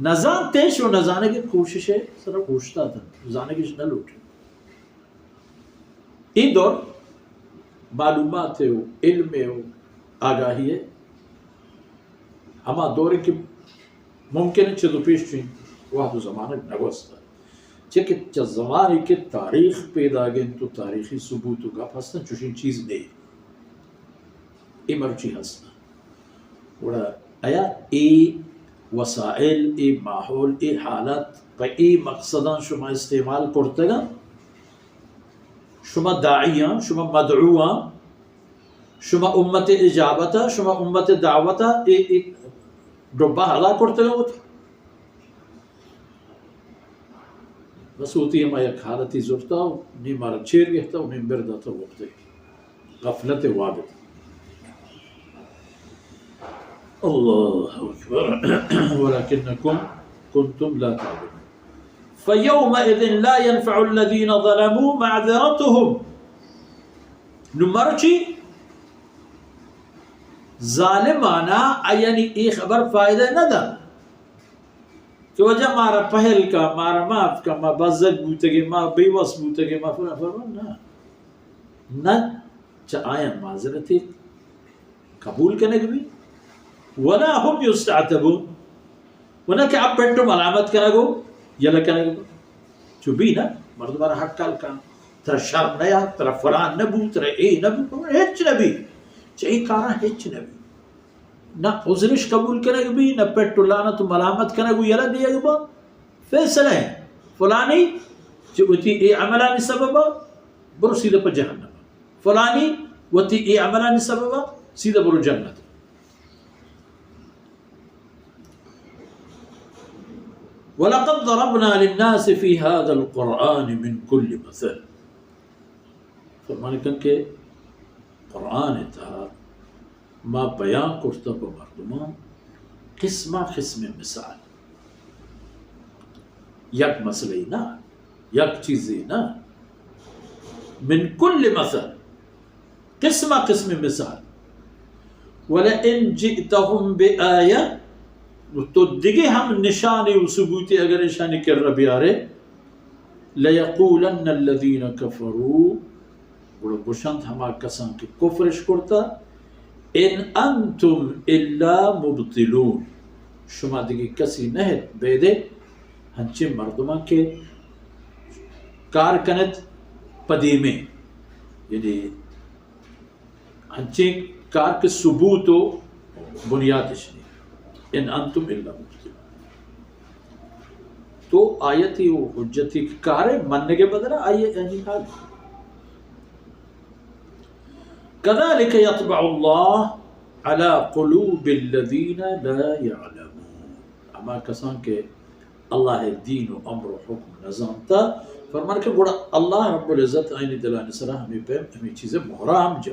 نزانتش و نزانگ ءِ کوشش ءِ سرا اوشتاتن، زانگش نہ لوٹن۔ اے دور معلومات ءِ و علم ءِ و آگاہی ءِ ہما دور کہ ممکن انت چد و پیش چین وہد و زمانگ نہ گوستہ۔ چہ کہ چہ زمانے کہ تاریخ پیداگ انت و تاریخی ثبوت و گپ ہستن، چوشیں چیز نے۔ اے مرچی ہستن۔ گڑا آیا اے وسائل، اے ماحول، اے حالت پہ اے مقصداں شما استعمال کرتگاں؟ شما داعیاں، شما مدعواں، شما امت اجابت ءَ، شما امت دعوت ءَ اے، اے ڈبہ ادا کرتگاں وت؟ بس وتی ہما یک حالتی زرتا و نی مارا چیر گہتا و نی مرداتا وقت غفلت وابت۔ اللہ اکبر۔ ولکنکم کنتم لا تعلمون۔ فیومئذ لا ینفع الذین ظلموا معذرتهم۔ نو مرچی ظالمانا آیانی اے خبر فائدہ نہ دنت کہ واجہ مارا پہل کا، مارا معاف کا، ما بزگ بوتگیں، ما بے وس بوتگیں، ما فلان فلان۔ نہ، نہ چہ آیان معذرتے قبول کنگ بی، ولا هم یستعتبون، و نہ کہ آ پٹ و ملامت کنگ و یلہ کنگ بی۔ چو بی نہ، مردم را حق کال کن، ترا شرم نہ یا، ترا فلان نہ بو، ترا اے نہ بو، ہچ نہ بی۔ چہ اے کاراں ہچ نہ بی۔ نہ عذرش قبول کنگ بی، نہ پٹ و لعنت و ملامت کنگ و یلہ دیگ با۔ فیصلہ ہے، فلانی چہ وتی اے عملانی سببا برو سیدھا پہ جہنم، فلانی وتی اے عملانی سببا سیدھا برو جنت۔ ولقد ضربنا للناس في هذا القرآن من كل مثل۔ فرمانی کن کہ قرآن ءِ تہا ما بیان کرتہ پہ مردمان قسما قسم مثال۔ یک مسئلہ نہ، یک چیزے نہ، من کل مثل، قسما قسم مثال۔ ولئن جئتهم بآیة، تو دگہ ہم نشانے و ثبوتے اگر اشانی کرا بیارے، لیقولن الذین کفروا، گڑا گوشنت ہما کسان کہ کفرش کرتا، ان انتم الا مبطلون، شما دگہ کسی نہ ات بیدے ہنچیں مردمان کہ کار کنت پہ دیمیں، یعنی ہنچیں کار کہ ثبوت و بنیادش نی۔ ان انتم الا مبطلون۔ تو آیتی و حجتی کہ کارے منگے بدلا آئی یعنی حال۔ كذلك يطبع الله على قلوب الذين لا يعلمون۔ ہما کسان کہ اللہ ءِ دین و امر و حکم نزانتا، فرمان کہ گڑا اللہ رب العزت آئینی دلانی سرا ہمیں پیم، ہمیں چیزیں مہرا ہم جا۔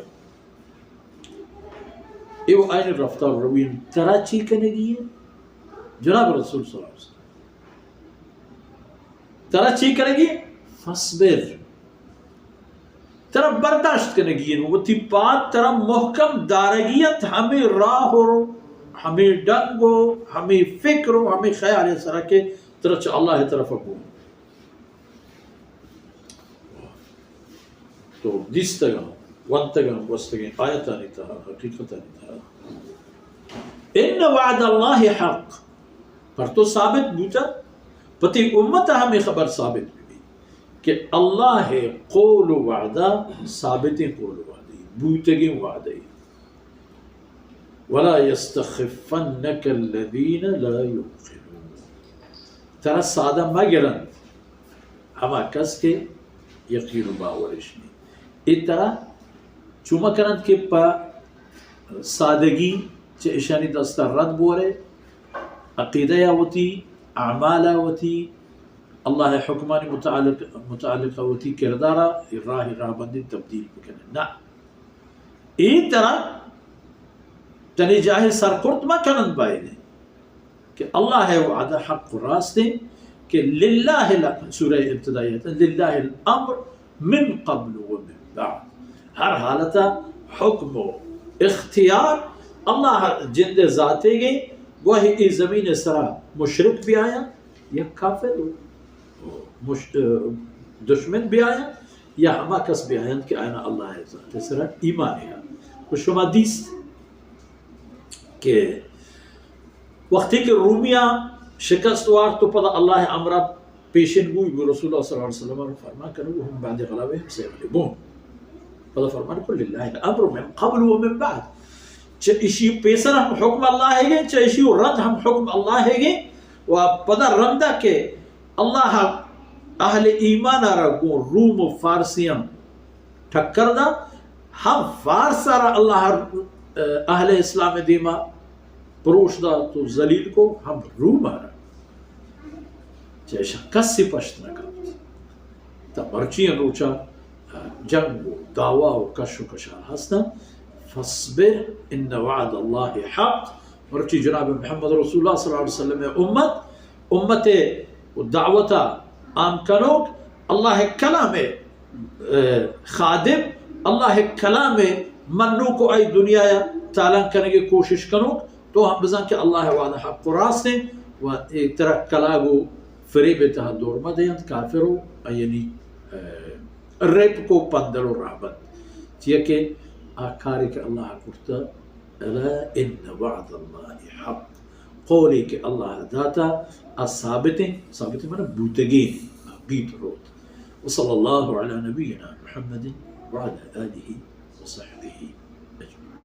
اے و آئینی رفتار روین ترا چی کنگی ہے؟ جناب رسول صلی اللہ علیہ وسلم۔ ترا چی کنگی؟ فاصبر۔ ترا برداشت کنگی انت، وتی پاد ترا محکم دارگی انت، ہمے راہ و ہمے ڈنگ و ہمے فکر و ہمے خیال سرا کہ ترا چہ اللہ طرف گون۔ تو دیستگاں، ونتگاں، گوستگیں آیتانی تہا، حقیقتانی تہا۔ ان وعد اللہ حق، پر تو ثابت بوتا، پہ تئی امت ہمیں خبر ثابت بی کہ اللہ قول و وعدہ ثابتیں قول و وعدہ، بوتگیں وعدہ۔ ولا يستخفنك الذين لا يوقنون۔ ترا سادہ مہ گرنت ہما کس کہ یقین و باورش نی۔ اے ترا چو مہ کننت کہ پہ سادگی چہ اشانی دستا رد بورے، عقیدہ یا وتی، اعمال یا وتی، اللہ حکمانی متعلق، متعلق وتی کردارا راہ، راہ بندی تبدیل بکنے۔ نہ۔ اے ترا تنی جاہے سرکرت مہ کننت بایدیں کہ اللہ وعدہ حق و راستیں کہ للہ ال-، سورہ ابتدائی ہے، للہ الامر من قبل و من بعد۔ ہر حالتا حکم و اختیار اللہ جند ذاتے گے گوہ اے زمین سرا مشرک بیایاں یا کافر و مش-، دشمن بیایاں یا ہما کس بیایاں کہ آیانا اللہ ذات سرا ایمان ہے۔ و شما دیست کہ وقتی کہ رومیاں شکست وارت و پدا اللہ امرا پیشن گوئی بو، رسول اللہ صلی اللہ علیہ وسلم فرمان کنو ہم بعد غلبهم سیغلبون۔ پدا فرمان کو للہ الامر من قبل و من بعد۔ چہ اشی پیسر ہم حکم اللہ ہے گے، چہ اشی رند ہم حکم اللہ ہے گے۔ و پدا رندا کہ اللہ اہل ایمان را گوں روم و فارسیاں ٹکر دا، ہم فارس را اللہ اہل اسلام دیما پروش دا تو ذلیل کو، ہم روم را۔ چہ اشا کسی پشت نہ کپت۔ تا مرچی روچا جنگ و دعوا و کش و کشال ہستن۔ فاصبر ان وعد اللہ حق۔ مرچی جناب محمد رسول اللہ صلی اللہ علیہ وسلم امت، امت دعوت عام کنوک، اللہ کلام خادم، اللہ کلام منوک و ای دنیا تالان کنگے کوشش کنوک، تو ہم بزان کہ اللہ وعدہ حق و راست ہیں و اے ترا کلاگ و فریب تہا دور مہ دینت، کافر و یعنی، اہ، ریپ کو پندل و رہبند۔ چیا کہ آ کاری کہ اللہ کرتا، الا ان وعد اللہ حق، قولی کہ اللہ داتا آ ثابت ہیں، ثابت ہیں معنی بوتگین، بیت روت۔ وصلی اللہ علی نبینا محمد وعلی آلہ وصحبہ